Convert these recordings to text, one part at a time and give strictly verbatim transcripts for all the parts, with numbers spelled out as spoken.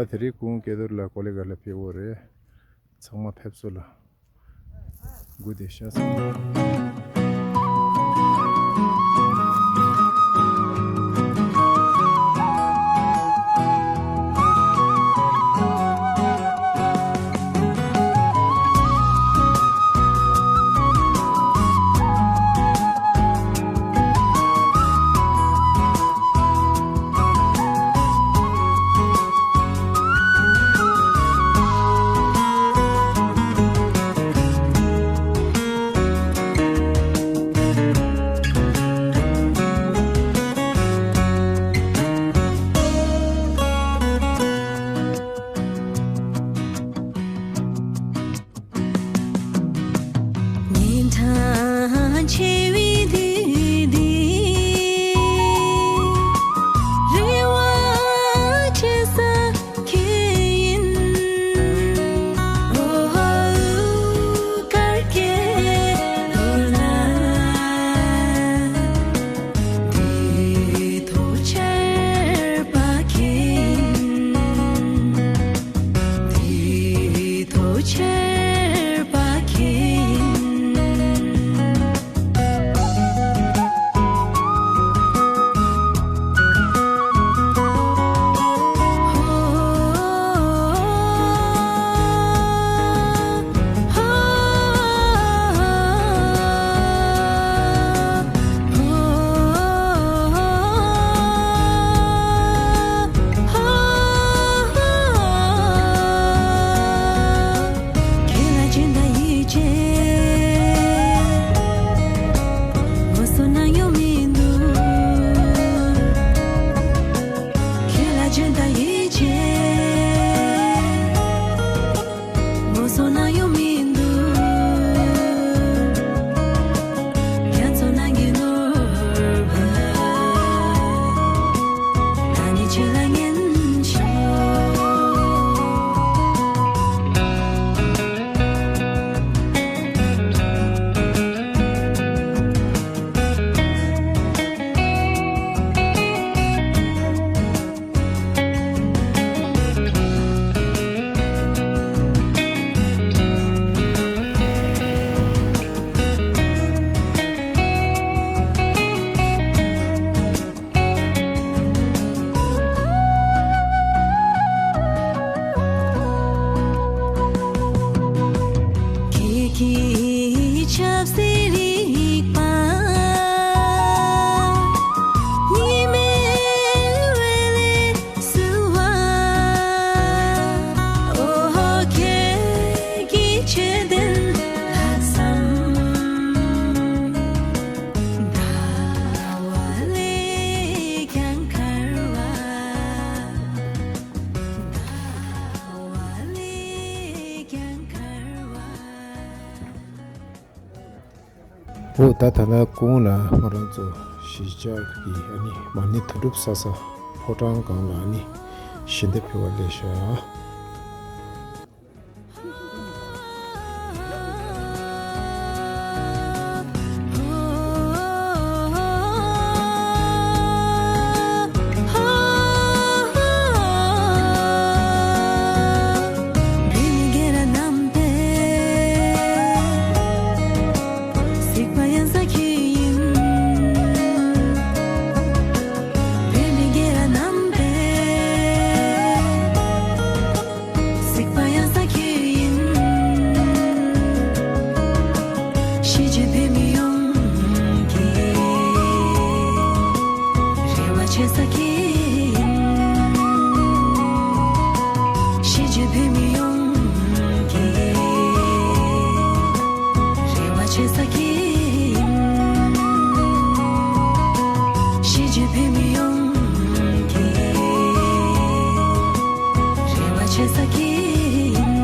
དེ་རིང་གུང་སྐལ་རྡོར་ལགས་ཀོ་ལི་གྷལ་ལ་ཕེབས་ཡོད་རེད། ཚང་མ་ཕེབས་བསུ་ལ་སྒུག་བསྡད་ཤག་ཉིན་གྲངས་ཆེ་བའི་དུས་འདི་རེ་བ་ཆེ་ས་ཁྱེད་ཡིན། ཨོ་ཧོ་གར་སྐྱེ་ལོ་ན། དེའི་ཐོག་ཆར་པ་ཁྱེད་ཡིན། དེའི་ཐོག་ཆར་པ་ཁྱེད་ཡིན། ཁྱེད་ལ་སྦྱིན་བདག་ཡིད་ཆེས་ངོ་སོ་ན་ཡོང་མི་འདུག་ཁྱེད་ལ་སྦྱིན་བདག་ཡིད་ཆེས་ངོ་སོ་ན་ཡོང་མི་འདུག་རྒྱ་མཚོ་ནང་གི་ནོར་བུ། ད་ནི་ཁྱོད་ལ་ངན་ཆོག་ཁྱེད་ཀྱི་ཆབ་སྲིད་རིག་པ་ཉི་མའི་འོད་ལས་བསུ་བ། ཨོ་ཧོ་ཁྱེད་ཀྱི་ཆོས་ལྡན་ལྷག་བསམ། ཟླ་བ་ལས་ཀྱང་མཁར་བ། ཟླ་བ་ལས་ཀྱང་མཁར་བ། འོ་ད་ད་ལྟ་གུང་ལ་ང་རང་ཚོ་གཞིས་ཆགས་ཀྱི་ཨ་ནི་མ་ཎི་དོན་གྲུབ་གསར་ས་ཕོ་བྲང་སྒང་ལ་ཨ་ནི་ཞལ་འདེབས་ཕུལ་བ་སླེབས་ཤག་གཟིགས་པ་ཡང་ས་ཁྱེད་ཡིན། ཤེས་བྱའི་བོད་མི་ཡོངས་ཀྱི་རེ་བ་བྱེད་ས་ཁྱེད་ཡིན། ཤེས་བྱའི་བོད་མི་ཡོངས་ཀྱི་རེ་བ་བྱེད་ས་ཁྱེད་ཡིན། ཤེས་བྱའི་བོད་མི་ཡོངས་ཀྱི་རེ་བ་བྱེད་ས་ཁྱེད་ཡིན།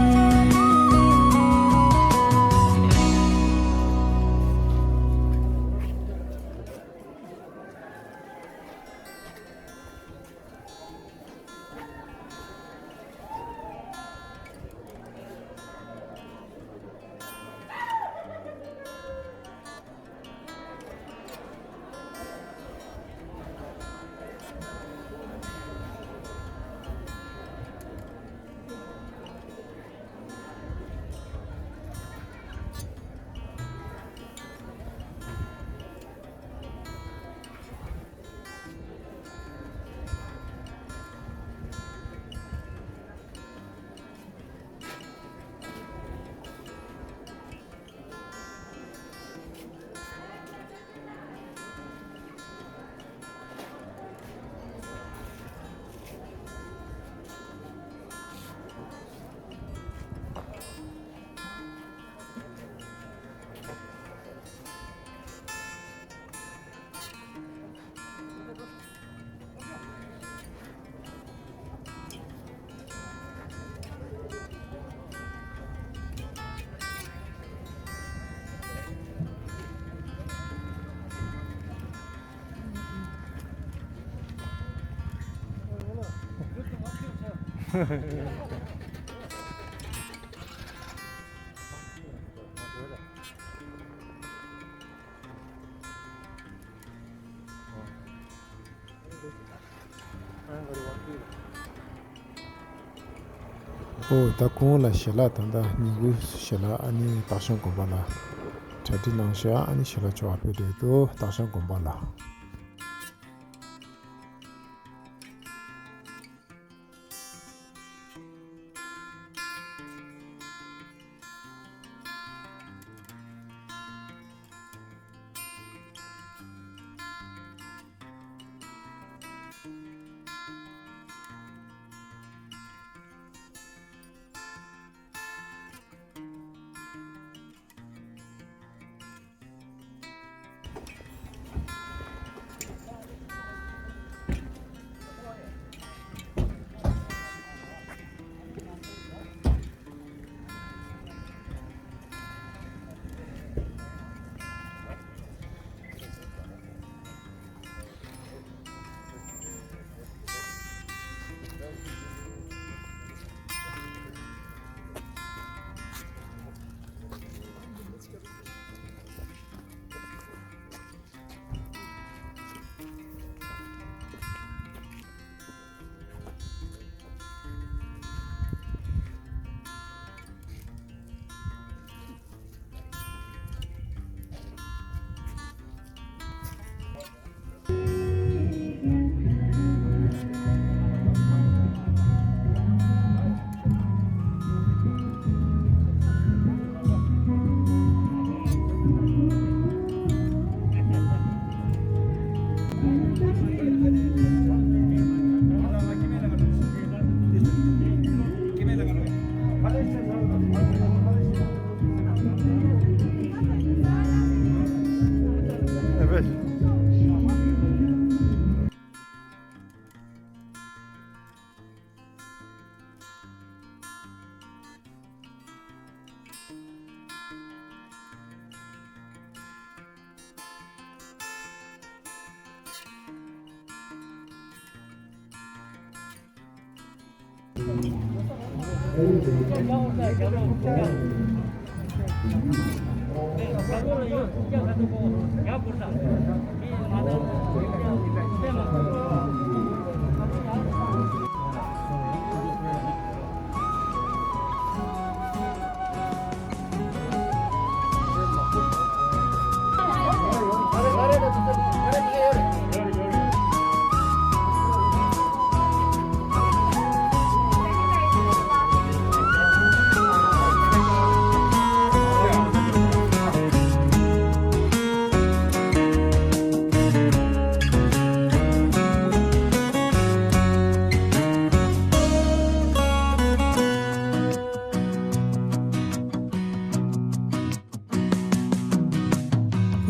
ཨོ་ད་གོང་ལ་ཞལ་ལག་ད་ལྟ་ཉིན་གུང་ཞལ་ལག་ཨ་ནི་སྟག་ཤམ་དགོན་པ་ལ་གྲ་སྒྲིག་གནང་ཤག་ཨ་ནི་ཞལ་ལག་ཆོ་བ་ཕེབས་འདོད་འདུག་སྟག་ཤམ་དགོན་པ་ལ།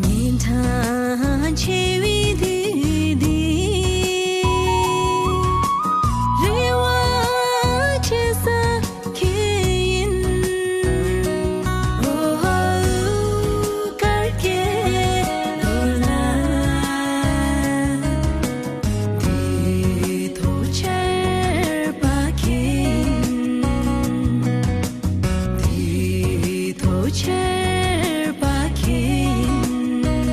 ཉིན་གྲངས་ཆེ་བའི་དུས་འདི་རེ་བ་ཆེ་ས་ཁྱེད་ཡིན། ཨོ་ཧོ་གར་གྱི་ལོ་ན་དུས་ཐོག་ཆར་པ་ཁྱེད་ཡིན། དེའི་ཐོག་ཆར་པ་ཁྱེད་ཡིན།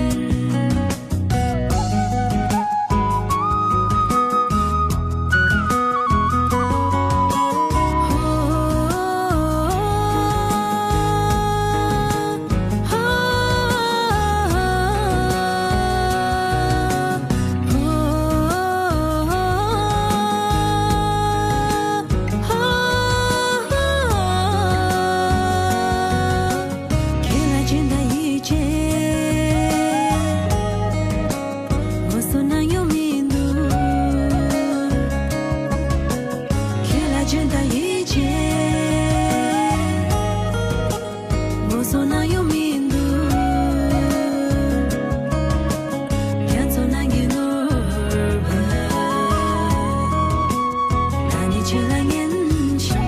ཁྱེད་ལ་སྦྱིན་བདག་ཡིད་ཆེས་ངོ་སོ་ན་ཡོང་མི་འདུག་ཁྱེད་ལ་སྦྱིན་བདག་ཡིད་ཆེས་ངོ་སོ་ན་ཡོང་མི་འདུག་རྒྱ་མཚོ་ནང་གི་ནོར་བུ། ད་ནི་ཁྱོད་ལ་ངན་ཆོག་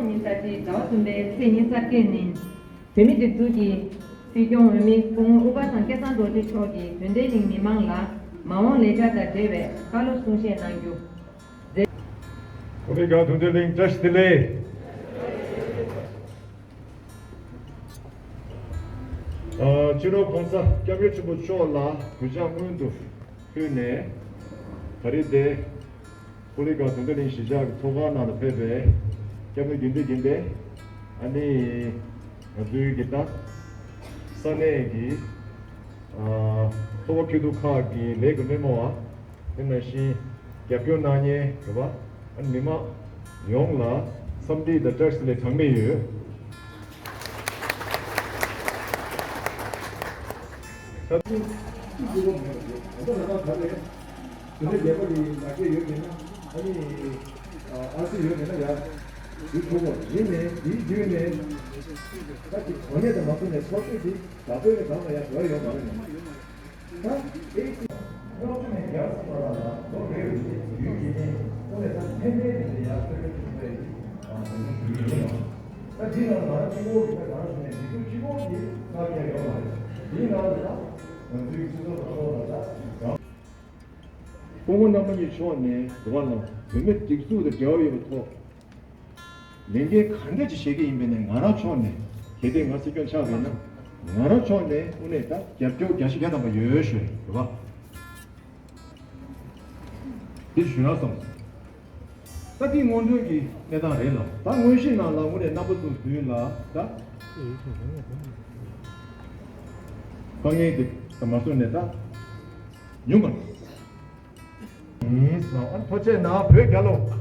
ཉིན་གསར་ཁྲིའི་ཟླ་བ་བདུན་པའི་ཚེས་ཉི་ཤུ་རྩ་བརྒྱད་ཉིན། བོད་མིའི་སྒྲིག་འཛུགས་ཀྱི་སྲིད་སྐྱོང་འོས་མི་སྐུ་ངོ་ཨུ་པ་སངས་སྐལ་བཟང་རྡོ་རྗེ་མཆོག་གིས་བོད་འབྲེལ་གླིང་མི་མང་ལ་མ་འོངས་ལས་འཆར་དང་འབྲེལ་བའི་བཀའ་སློབ་གསུང་བཤད་གནང་རྒྱུ། ཀོ་ལི་གྷལ་དོན་གྲུབ་གླིང་བཀྲ་ཤིས་བདེ་ལེགས། ཨ། སྤྱི་ནོར་༸གོང་ས་༸སྐྱབས་མགོན་ཆེན་པོ་མཆོག་ལ་གུས་ཕྱག་སྔོན་དུ་ཕུལ་ནས། ད་རེས་དེ་ཀོ་ལི་གྷལ་དོན་གྲུབ་གླིང་གཞིས་ཆགས་ཀྱི་ཚོགས་ཁང་ནང་ལ་ཕེབས་པའི་སྐྱབས་མགོན་རྒྱུན་ལྡན་རྒྱུན་ལྡན། ཨ་ནི་ང་ཚོའི་གི་ད་ས་གནས་ཀྱི་ཨ་ཚོགས་པ་ཁྱོན་བསྡོམས་ཁག་གི་ལས་ཀྱི་སྣེ་མོ་བ། དེ་ནང་བཞིན་རྒྱབ་སྐྱོར་གནང་མཁན་རེད་པ། ཨ་ནི་མི་མང་ཡོངས་ལ་འཚམས་འདྲི་དང་བཀྲ་ཤིས་བདེ་ལེགས་གྲངས་མེད་ཡོད། ད་ཐེངས་ཀྱི་དུས་འགོ་མེད་པ་རེད། ད་ལྟ་ང་རང་ད་རེས་དེ་འདྲ་རྒྱལ་པོ་ལི་ལག་ཁྱེར་ཡོད་མེད་ན། ཨ་ནི་ཨར་སི་ཡོད་མེད་ན་ཡ་འདི་ཐུག་གོ། ཡིན་ནའི་འདིའི་བརྒྱུད་ནས་ད་ཀྱི་གོ་གནས་དང་མ་ཐུག་ནས་ཚོགས་ཆུང་འདི་བདག་པོའི་ནས་བདག་ལ་ཡ་འགྲོ་ཡ་ཡོད་མ་རེད། ད་ཨེ་ཙི་སྔོན་ནས་རྒྱལ་སྲིད་པ་ལ་ལ་ལོ་རེ་རེ་བཞིན་ཡུལ་ཡིན་ནའི་ཁོང་ལས་ད་ཕན་པའི་དེ་ལ་ཡ་ཁྱོད་ཁྱོད་ཁྱོད་ཁྱོད་ཡིན་ད་འདི་ནང་ང་གཅིག་པོ་གི་ད་གང་ཞུ་ནས་འདི་ཚོ་གཅིག་པོ་གི་ང་རྒྱལ་ཡོད་མ་རེད། འདིའི་ནང་ལ་ད་ང་ཚོའི་སྤྱི་ཚོགས་ལ་ཐོག་ལ་ད་སྐུ་ངོ་རྣམ་པ་གཉིས་མཆོག་ནས་འདི་བ་ལ་བོད་མི་སྒྲིག་འཛུགས་དང་འབྲེལ་བ་ཡོད་པའི་ཐོག་ལས་འགན་ག་འདྲ་ཅིག་བཞེས་ཀྱི་ཡིན་པས་ནས། ང་རང་ཕྱོགས་ནས་གལ་ཏེ་ང་སྲིད་སྐྱོང་ཆགས་པས་ན་ང་རང་ཕྱོགས་ནས་དངོས་གནས་ད་རྒྱབ་སྐྱོར་བརྒྱ་ཆ་བརྒྱ་ཐམ་པ་ཡོད་ཞུ་ཡ་ཡིན། རེད་པ། འདི་ཞུ་ན་སོང་། ད་འདི་སྔོན་འགྲོའི་གི་གནས་སྟངས་རེད་ལ། ད་དངོས་གཞིའི་ནང་ལ་དངོས་གནས་རྣམ་པ་ཚོ་མདུན་ལ་ད་དཀའ་ངལ་འདི་ད་མ་བཟོད་ནས་ད་ཉུང་བ་ཡིན་ཟེར། ཨ་ཐུགས་རྗེ་གནང་། བོད་རྒྱལ་ལོ།